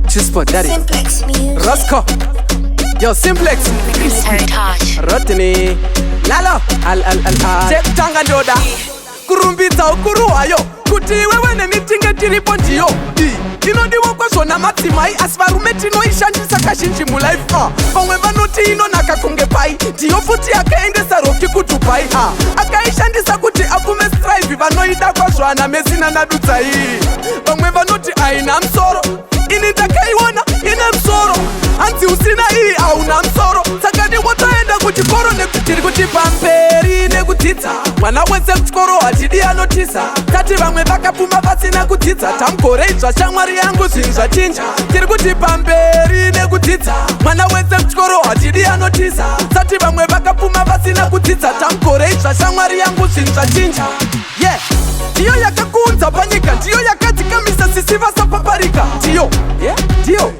Chispo Daddy. Simplex Music. Roscoe. Yo, Simplex. Heritage. Rodney. Lalo. Al al al al. Chekutanga ndoda. Kurumbidza ukuru hwayo kuti iwewe neni tinge tiripo ndiyo I. Inodiwa kwazvo namadzimai, asi varume tinoishandisa kazhinji mulife. Vamwe vanoti inonaka kunge pai. Ndiyo futi yakaendesa Rocky kuDubai. Akaishandisa kuti apfume Strive. Vanoida kwazvo ana Messi nanaDudzai. Vamwe vanoti haina musoro. Ini ndakaiona ine musoro. Hanzi usina iyi hauna musoro. Saka ndiwotoenda kuchikoro nekuti tiri kuti pamberi nekudzidza. Mwana wese kuchikoro, hatidi anotiza. Tati vamwe vakapfuma vasina kudzidza. Tamugore idzva, shamwari yangu, zvinhu zvachinja. Tiri kuti pamberi nekudzidza. Mwana wese kuchikoro, hatidi anotiza. Tati vamwe vakapfuma vasina kudzidza. Tamugore idzva, shamwari yangu, zvinhu zvachinja. Yeah, ndiyo yakakuunza panyika, ndiyo yakadzikamisa sisi vasapaparika. Ndiyo, yeah, ndiyo.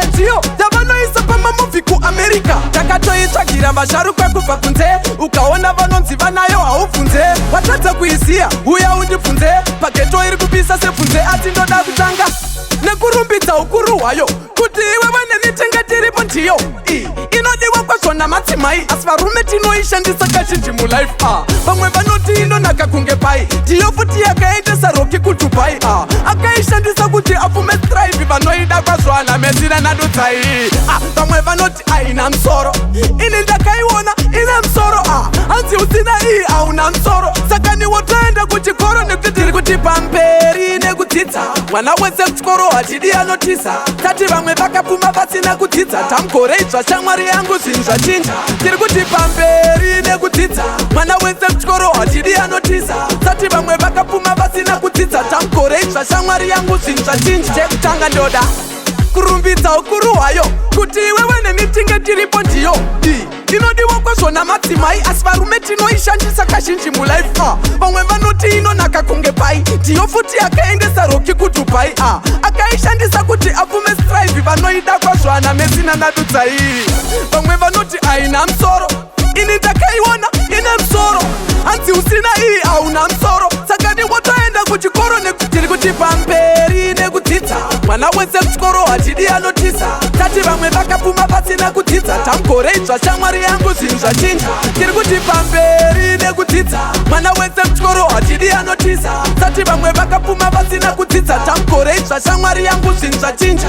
Ndiyo yavanoisa pamamovie kuAmerica. Takatoitsvagira vasharukwa kubva kunze. Ukaona vanonzi vanayo, haubvunze. Watadza kuiziya, uya undibvunze. Paghetto iri kupisa sebvunze. Asi ndoda kutanga nekurumbidza ukuru hwayo kuti iwewe neni tinge tiripo ndiyo. I inodiwa kwazvo namadzimai, asi varume tinoishandisa kazhinji mulife. Vamwe vanoti inonaka kunge pai. Ndiyo futi yakaendesa Rocky kuDubai. Akaishandisa kuti apfume Strive. Vanoida kwazvo ana Messi nanaDudzai. Vamwe vanoti haina musoro. Ini ndakaiona ine musoro. Hanzi usina iyi hauna musoro. Saka niwotoenda kuchikoro nekuti tiri kuti pamberi nekudzidza. Mwana wese kuchikoro, hatidi anotiza. Tati vamwe vakapfuma vasina kudzidza. Tamugore idzva, shamwari yangu, zvinhu zvachinja. Tiri kuti pamberi nekudzidza. Mwana wese kuchikoro, hatidi anotiza. Tati vamwe vakapfuma vasina kudzidza. Tamugore idzva, shamwari yangu, zvinhu zvachinja. Chekutanga ndoda kurumbidza ukuru hwayo kuti iwewe neni tinge tiripo ndiyo. I inodiwa kwazvo namadzimai, asi varume tinoishandisa kazhinji mulife. Vamwe vanoti inonaka kunge pai. Ndiyo futi yakaendesa Rocky kuDubai. Akaishandisa kuti apfume Strive. Vanoida kwazvo ana Messi nanaDudzai. Vamwe vanoti haina musoro. Ini ndakaiona ine musoro. Hanzi usina iyi hauna musoro. Saka ndiwotoenda kuchikoro nekuti tiri kuti pamberi nekudzidza. Mwana wese kuchikoro, hatidi anotiza. Tati vamwe vakapfuma vasina kudzidza. Tamugore idzva, shamwari yangu, zvinhu zvachinja. Tiri kuti pamberi nekudzidza. Mwana wese kuchikoro, hatidi anotiza. Tati vamwe vakapfuma vasina kudzidza. Tamugore idzva, shamwari yangu, zvinhu zvachinja.